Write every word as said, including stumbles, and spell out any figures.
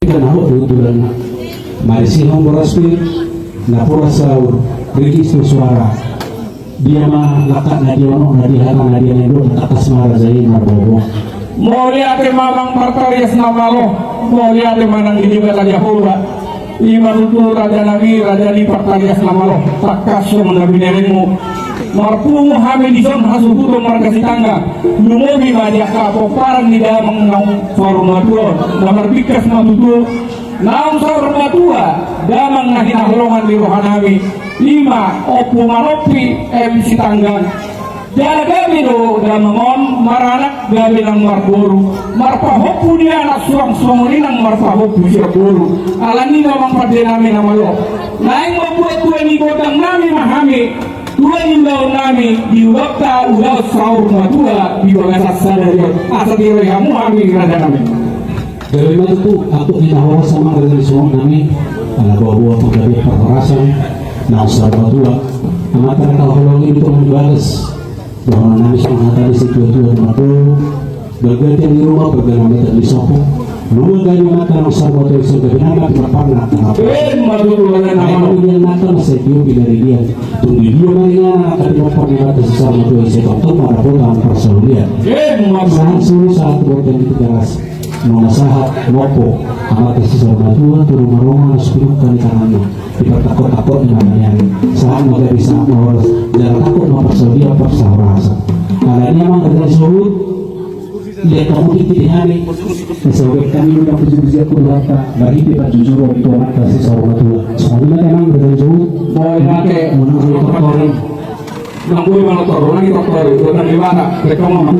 Ikan ahok tu tulanna. Marisihon boras pe, napuran saur, ringkot tu suara. Dia ma langkatna, dia ma unokna, dia hatana, dia ma nidokna, tangkas ma raja i marboaboa. Mauliate ma amang partarias na malo, mauliate ma nang di Debata Jahowa. I ma tutu raja nami, raja ni partarias na malo, tangkas songon na binerengmu. Marpungu hami dison hasuhuton marga Sitanggang, lumobi ma di angka pomparan ni damang naung saur matua on, na marbingkas ma tutu naung saur matua damang na hinaholongan ni rohanami, i ma Ompu Malompi M Sitanggang. Jala gabe do damang on maranak, gabe nang marboru, marpahompu di anak suang songon i nang marpahompu sian boru. Alani i ma amang pandenami na malo, naeng mambuat tua ni gondangnami ma hami, tua ni ulaonnami di ulaonta ulaon saur matua di bagasan sadari on, asa dirohi hamu hami rajanami. Gabe ma tutu angkup ni na horas amang raja ni suhut nami, ala boaboa panggabean parhorasan naung saur matua. Amanta na hinaholongan i di tonga ni bagas, dohononnami songon hata ni situatua na mandok: Balga tiang ni ruma, balga na mata ni sopo. Nunga gabe amanta naung saur matua i, songon gabe nang na pinarparna. Ima tutu raja nami. Ai mauliate ma sai tio pinaridian. Tung di dia ma inganan angka pinompar ni amanta si saur matua i, sai tongtong ma dapotan parsaulian. Ima tutu. Sahat solu sahat tu bontean ni Tigaras. Nunga sahat mompo amanta si saur matua tu ruma-ruma na so pinungka ni tanganna, di partangkot-tangkot ni mata ni ari. Sahat ma gabe, sahat ma horas, jala tangkot ma parsaulian parsahorasan. Alani i amang raja ni suhut, liat hamu tingki di hami, na sai hubaen hami nang puji-pujian tu Tuhanta marhite parjujuron tu amanta si saur matua. Songon i ma amang raja ni suhut. Mauliate. Nang boi ma tortor, nang i tortor, tortor di mana? Rekam ma.